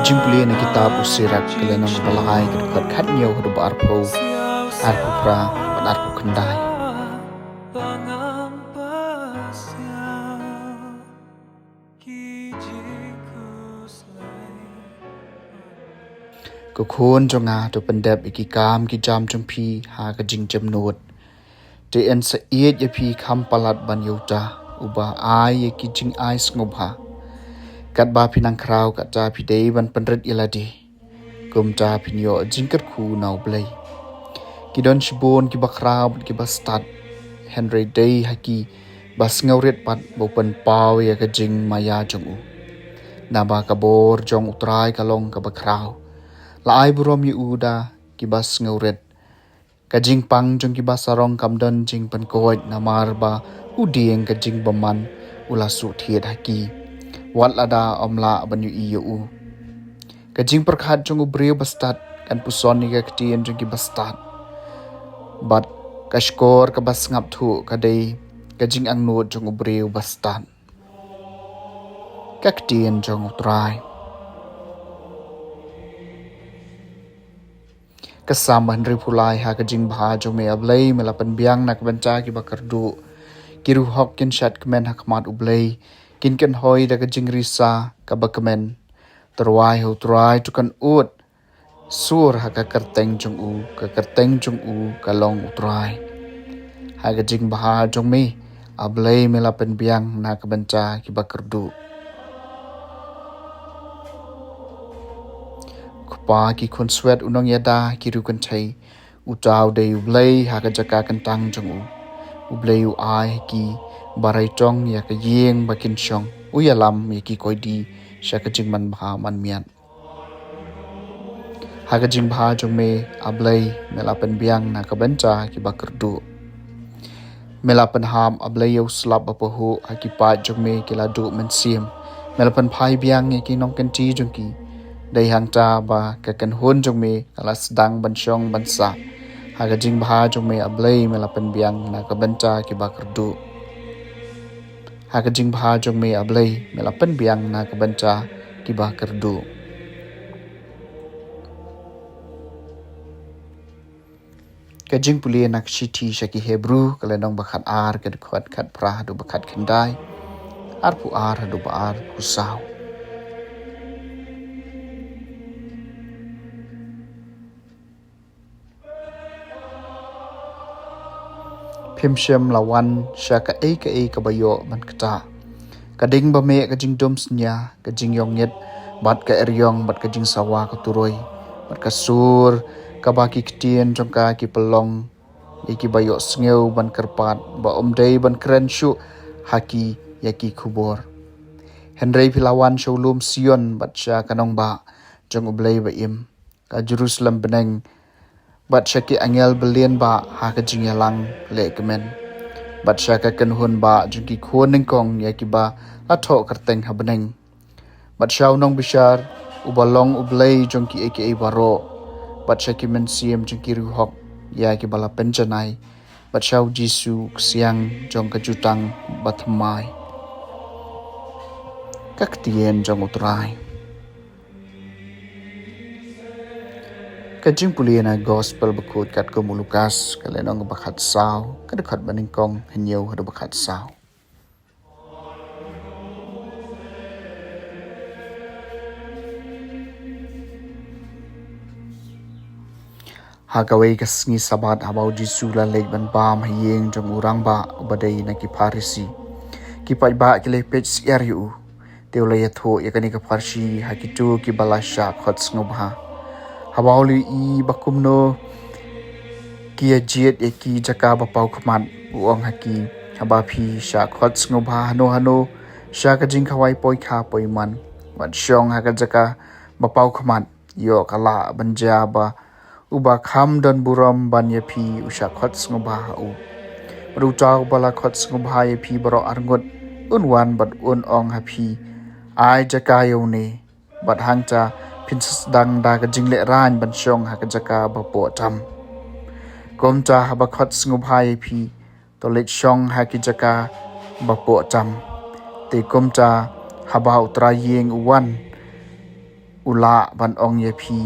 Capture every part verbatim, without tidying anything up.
Jingpule na kitab u Sirak ka lynnong ba lai ka dkhot khat hynñiew haduh ba arphew, arphew phra bad arphew khyndai. Ko khun jong nga, to pyndep ïa ki kam ki jam jong phi ha ka jingjemnud. Te yn sa ïeit ïa phi kham palat ban ïa uta uba ai ïa ki jingai sngewbha. Katba phi nang khraw kata phi dei ban pynrit ïa lade. Kumta phin ïoh jingkyrkhu na U Blei. Ki don shibun kiba khraw bad kiba stad, hynrei dei ha ki ba sngewrit pat ba u pynpaw ïa ka jingmaïa jong u. Naba ka bor jong U Trai ka long kaba khraw. La ai burom ïa u da kiba sngewrit. Ka jingpang jong kiba sarong kam don jingpynkoit, namar ba u dieng ka jingbymman u la shu thied ha ki. Wat lada ym lah ban ïohi ïa u. Ka jingpyrkhat jong u briew bastad kan puson ïa ka ktien jong ki bastad. Bad ka shkor kaba sngap thuh ka dei ka jingangnud jong u briew bastad. Ka ktien jong U Trai. Ka Salm ba hynriewphew lai. Ha ka jingbha jong me, A Blei, me la pynbiang na ka bynta kiba kyrduh. Ki riewhok kin shad kmen ha khmat U Blei, kin kynhoi da ka jingrisa kaba kmen. To rwai ha U Trai, to kynnoh sur ha ka kyrteng jong u, ka kyrteng jong u ka long U Trai. Ha ka jingbha jong me, A Blei, me la pynbiang na ka bynta kiba kyrduh. Kpa ki khunswet u nongïada ki riewkynthei, uta u dei U Blei ha ka jaka kyntang jong u. U Blei u ai ha ki barai tong ïa ka ïing ba kin shong, u ïalam ïa ki koidi sha ka jingmanbha manmiat. Ha ka jingbha jong me, A Blei, me la pynbiang na ka bynta kiba kyrduh. Me la pynhap, A Blei, ïa u slap ba pahuh, ha ki paid jong me ki la duh mynsiem. Me la pynphai biang ïa ki nongkynti jong ki. Dei hangta ba ka kynhun jong me ka la sdang ban shong ban sah. Ha ka jingbha jong me, A Blei, me la pynbiang na ka bynta kiba kyrduh. Ha ka jingbha jong me, A Blei, me la pynbiang na ka bynta kiba kyrduh. Ka jingpule na ka shithi sha ki Hebru, ka lynnong ba khat ar, ka dkhot khat phra haduh ba khat khyndai, arphew ar haduh ba arphew saw. Phim shym la wan sha kaei kaei kaba ïoh ban ktah. Ka ding ba meh ka jingdum synñia, ka jingïongngit, bad ka eriong, bad ka jingsawa ka turoi, bad ka sur kaba ki ktien jong ka ki pynlong ïa kiba ïohsngew ban kyrpad, ba ym dei ban kren shuh ha ki ïa ki khubor. Hynrei phi la wan sha u lum Sion, bad sha ka nongbah jong U Blei ba im, ka Jerusalem bneng, bad sha ki angel balian bah ha ka jingïalang lehkmen, bad sha ka kynhun bah jong ki khun nyngkong ïa kiba la thoh kyrteng ha bneng, bad sha u nongbishar uba long U Blei jong kiei kiei baroh, bad sha ki mynsiem jong ki riewhok ïa kiba la pynjanai, bad sha U Jisu, u ksiang jong ka jutang bathymmai. Ka ktien jong U Trai. Ka jingpule na Gospel bakhuid katkum u Lukas, ka lynnong ba khat saw, ka dkhot ba nyngkong hynñiew haduh ba khat saw. Ha kawei ka sngi Sabbath, haba u Jisu u la leit ban bam ha ïing jong u rangbah uba dei na ki Pharisi, ki paidbah ki la peit syiar ïa u. Te u la ïathuh ïa kane ka pharshi ha kito kiba la shah khot sngewbha. Haba u la ïohi ba kumno ki ïa jied ïa ki jaka ba paw khmat, u ong ha ki, haba phi shah khot sngewbha hano hano, sha ka jingkhawai poi kha poi man, wat shong ha ka jaka ba paw khmat, ïoh ka lah ban jia ba uba kham don burom ban ïa phi u shah khot sngewbha ha u. Bad uta uba la khot sngewbha ïa phi baroh arngut, un wan bad un ong ha phi, ai jaka ïa une, bad hangta phin sa sdang da ka jinglehrain ban shong ha ka jaka ba poh tam. Kumta haba khot sngewbha ïa phi, to leit shong ha ki jaka ba poh tam. Te kumta haba u trai ïing u wan, u lah ban ong ïa phi,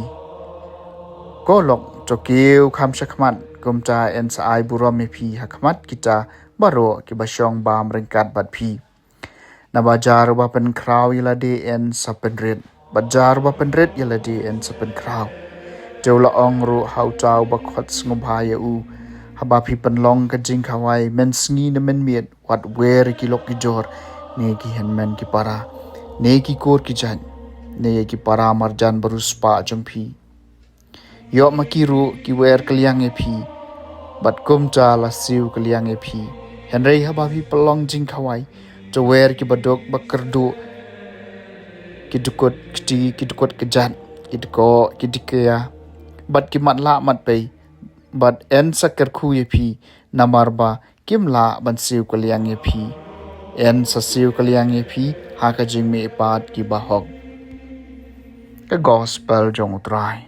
ko lok, to kiew kham shakhmat, kumta yn sa ai burom ïa phi ha khmat kita baroh kiba shong bam ryngkat bad phi. Naba jar uba pynkhraw ïa lade yn sa pynrit, bad jar uba pynrit ïa lade yn sa pynkhraw. Te u la ong ruh ha uta uba khot sngewbha ïa u, haba phi pynlong ka jingkhawai, mynsngi ne mynmiet, wat wer ïa ki lok ki jor, ne ki hynmen ki para, ne ki kur ki jait, ne ki para marjan bariewspah jong phi. Ïoh ma ki ruh ki wer kylliang ïa phi, bad kumta la siew kylliang ïa phi. Hynrei haba phi pynlong jingkhawai, to wer ki baduk bakyrduh, ki dkut kti, ki dkut kjat, ki dkoh, ki dkia, bad ki matlah matpei, bad yn sa kyrkhu ïa phi, namar ba kim lah ban siew kylliang ïa phi. Yn sa siew kylliang ïa phi ha ka jingmihpat ki bahok. Ka Gospel jong U Trai.